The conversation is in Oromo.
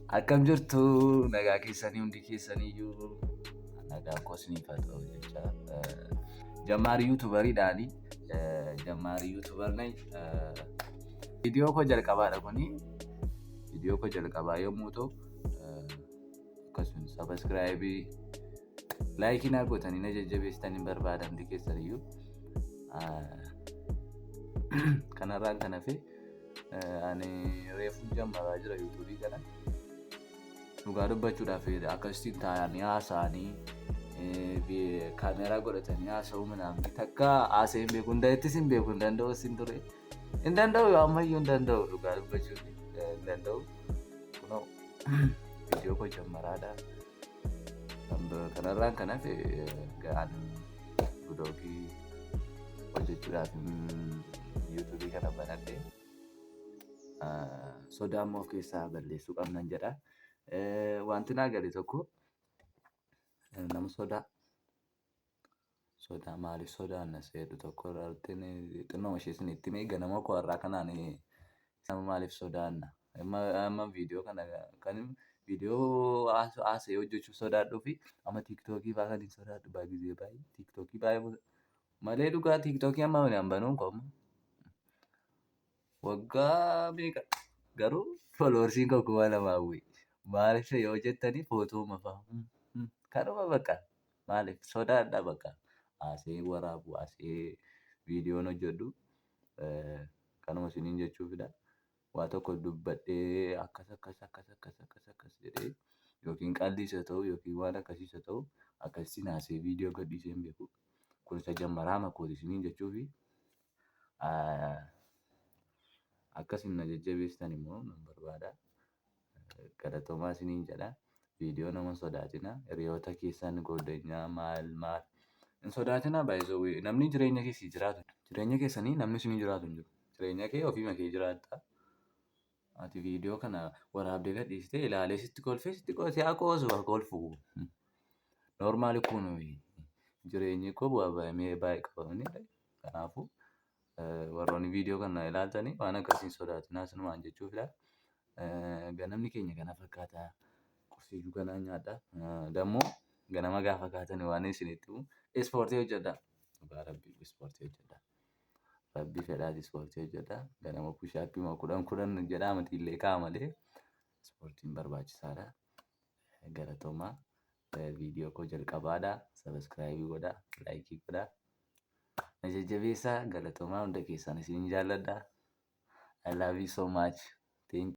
Akkam jirtu? Nagaa keessanii? Hundi keessaniyyuu nagaa koo isiniif haa ta'u jecha. ጀማሪ YouTuber iidhaani. ጀማሪ YouTuber ነኝ. Viidiyoo koo jalqabaadha kuni. Viidiyoo koo jalqabaa yommuu ta'u, akkasuma subscribe, like naa gootanii na jajjabeessitanii barbaada hundi keessaniyyuu. Kanarraan kan hafe, ani reefu jammaraa jira YouTube kana. Dhugaa dubbachuudhaaf, akkasitti taa'anii haasa'anii, kaameeraa godhatanii haasa'uu ምናምን takka haasa'ee hin beeku. Hundattis hin beeku, hin danda'u sin ture. Hin danda'u, ammayyuu hin danda'u, dhugaa dubbachuuf hin danda'u. Kunoo viidiyoo koo jammaraadha. Kanarraan kan hafe, ani vlog hojjechuudhaaf YouTube kana banadhe. Sodaa immoo of keessaa balleessuu qabnan jedha. Wanti naa gale tokko, nama sodaa maaliif sodaanna jedhu tokko irratti xinnoo ishee isinitti himee, ganama koo har'aa kanaan nama maaliif sodaanna? Amma viidiyoo kana kan viidiyoo haasa'ee hojjechuuf sodaadhuu fi amma TikTok fa'aa kan hin sodaadhu baay'ee baay'ee TikTok baay'ee malee. Dhugaa, TikTok amma ani banuun koo waggaa meeqa, garuu followers iin koo 2000 bu'e. Maaliif yoo jettanii, footoo fa'a kanuma bakka maaliif sodaadha, bakka haasa'ee waraabu, haasa'ee viidiyoon hojjedhu kanuma isiniin jechuufidha. Waa tokko dubbadhee akkas akkas akkas akkas akkas akkas jedhee, yookiin qalliis haa ta'u yookiin waan akkasiis haa ta'u, akkasittiin haasa'ee viidiyoo gadhiisee hin beeku. Kun isa jammaraama kooti isiniin jechuufi. Akkasin na jajjabeessitan immoo nan barbaada. Galatoomaa isiniin jedha. Viidiyoo nama hin sodaatina. Hiriyoota keessan, goddanyaa, maal maal hin sodaatina. Baay'isoo namni jireenya keessi jiraatu. Jireenya keessanii namni isinii jiraatu hin jiru. Jireenya kee ofiima kee jiraatta. Ati viidiyoo kana waraabdee gadhiistee ilaalee sitti kolfee, sitti qoosee, haa qoosu, haa kolfu. Normal kun jireenyi koo bu'aa baay'ee qaba. Kanaafuu warroonni viidiyoo kana ilaaltanii waan akkasii hin sodaatinaa isinumaan jechuufidha. Ganamni keenya kana fakkaata. Qursiyyuu kanaan nyaadha. Dammoo ganama gaafa kaatanii waan isinitti himu, ispoortii hojjedhaa. Dhugaa Rabbii, ispoortii hojjedhaa. Rabbii fedhaati, ispoortii hojjedhaa. Ganama push-up 10 10 jedhaa matiillee ka'a malee ispoortiin barbaachisaadha. Galatoomaa. Viidiyoo koo jalqabaadha. Subscribe godhaa. Like godhaa. Na jajjabeessaa. Galatoomaa, hunda keessan isin jaalladha. I love you so much. Thank you.